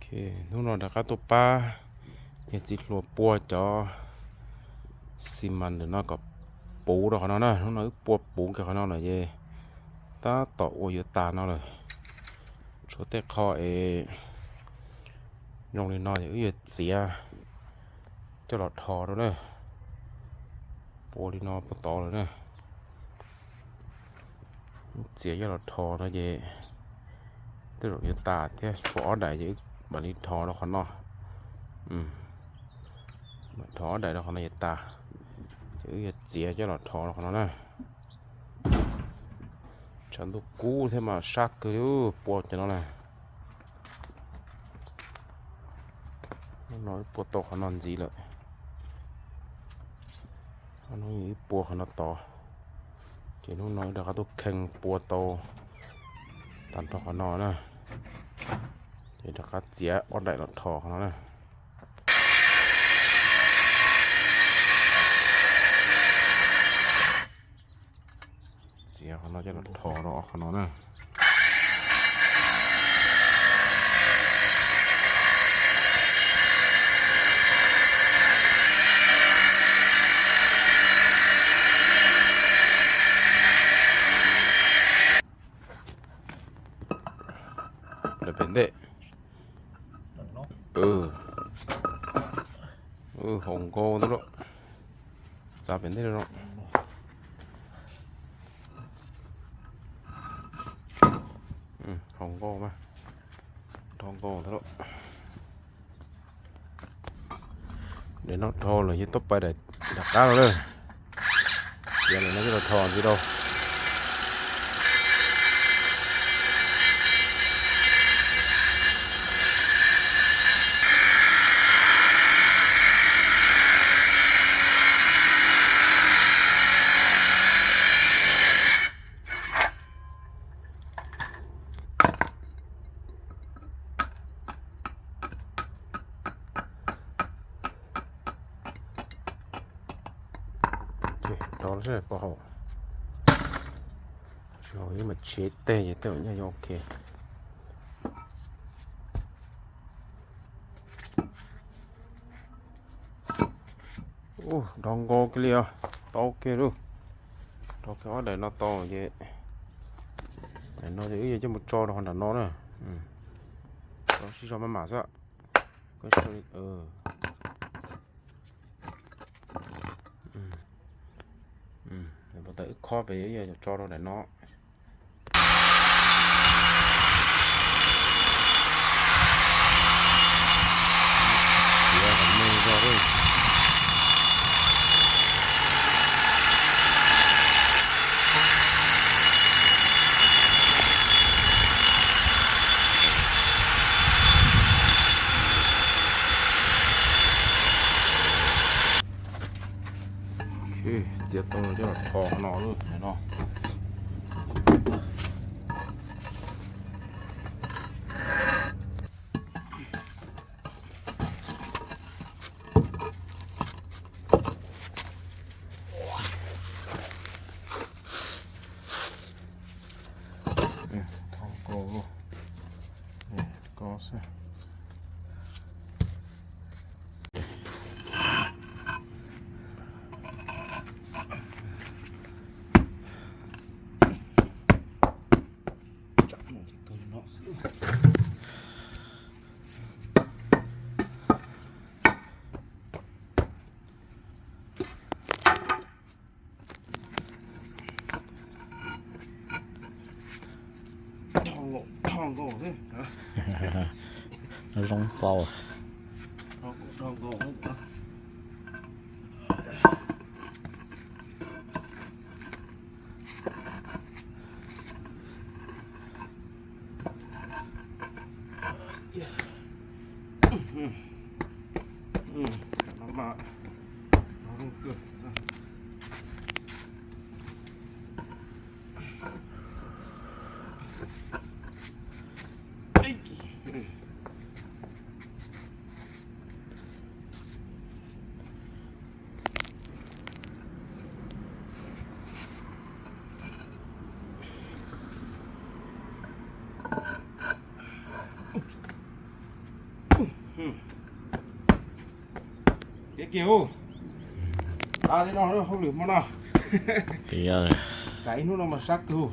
Hnub no rov qab tuaj pab yawg txiv hluas pua cov xi mas ntawm no kom puv rau qhov no na. Hnub no wb pua puv kiag qhov no lawm ces tab tom ua yuav tas no lawm. Tshuav tej qho es zoo li no es wb yuav txiav coj los dhos rau na. Pua li no puag tod lawm na. Txiav coj los dhos no ces tej zaum yuav tas thiab, tshuav ob daim ces wb mam li dhos rau qhov no. Mam dhos ob daim rau qhov no yuav tas, ces wb yuav txiav coj los dhos rau qhov no na. Tshav ntuj kub thiab mas sab kawg li pua cov no na. Hnub no wb pua tau qhov no ntxiv lawm. Hnub no wb pua qhov no tod, ces hnub no wb rov qab tuaj kheej pua tau tag nrho qhov no na. Ces rov qab txiav ob daim los dhos qhov no na. Txiav qhov no coj los dhos rau ob qhov no na. Lawm pem ntej. Haus nkaus ntawd lauj. Txav pem ntej zoo. Haus nkaus mas, dhau nkaus ntawd lauj. Daim no dhau lawm ces tuaj pais daim nram qab no na. Txiav lawm no coj los dhos ntxiv rau. Ces rov seb puas haum. Tsis haum ces mam tshev teg ces tej zaum nyaj yuav ok. Ub, dhau nkaus kiag li os, tau kiag lauj. Dhau kiag ob daim no tau ces daim no ces wb yuav coj mus tso rau qhov nram no na. Tso sib zog maj mam xwb. Puas tau wb khob pem yuav tso rau daim no. Txiav tau coj los dhos no lawm no. Dhau nkaus, kov xwb. Dhau nkaus xwb. Zoo txaus. Tiav kiag hu. A, li no hauj lwm hmo no. Kav ib hnub no mas sab kawg.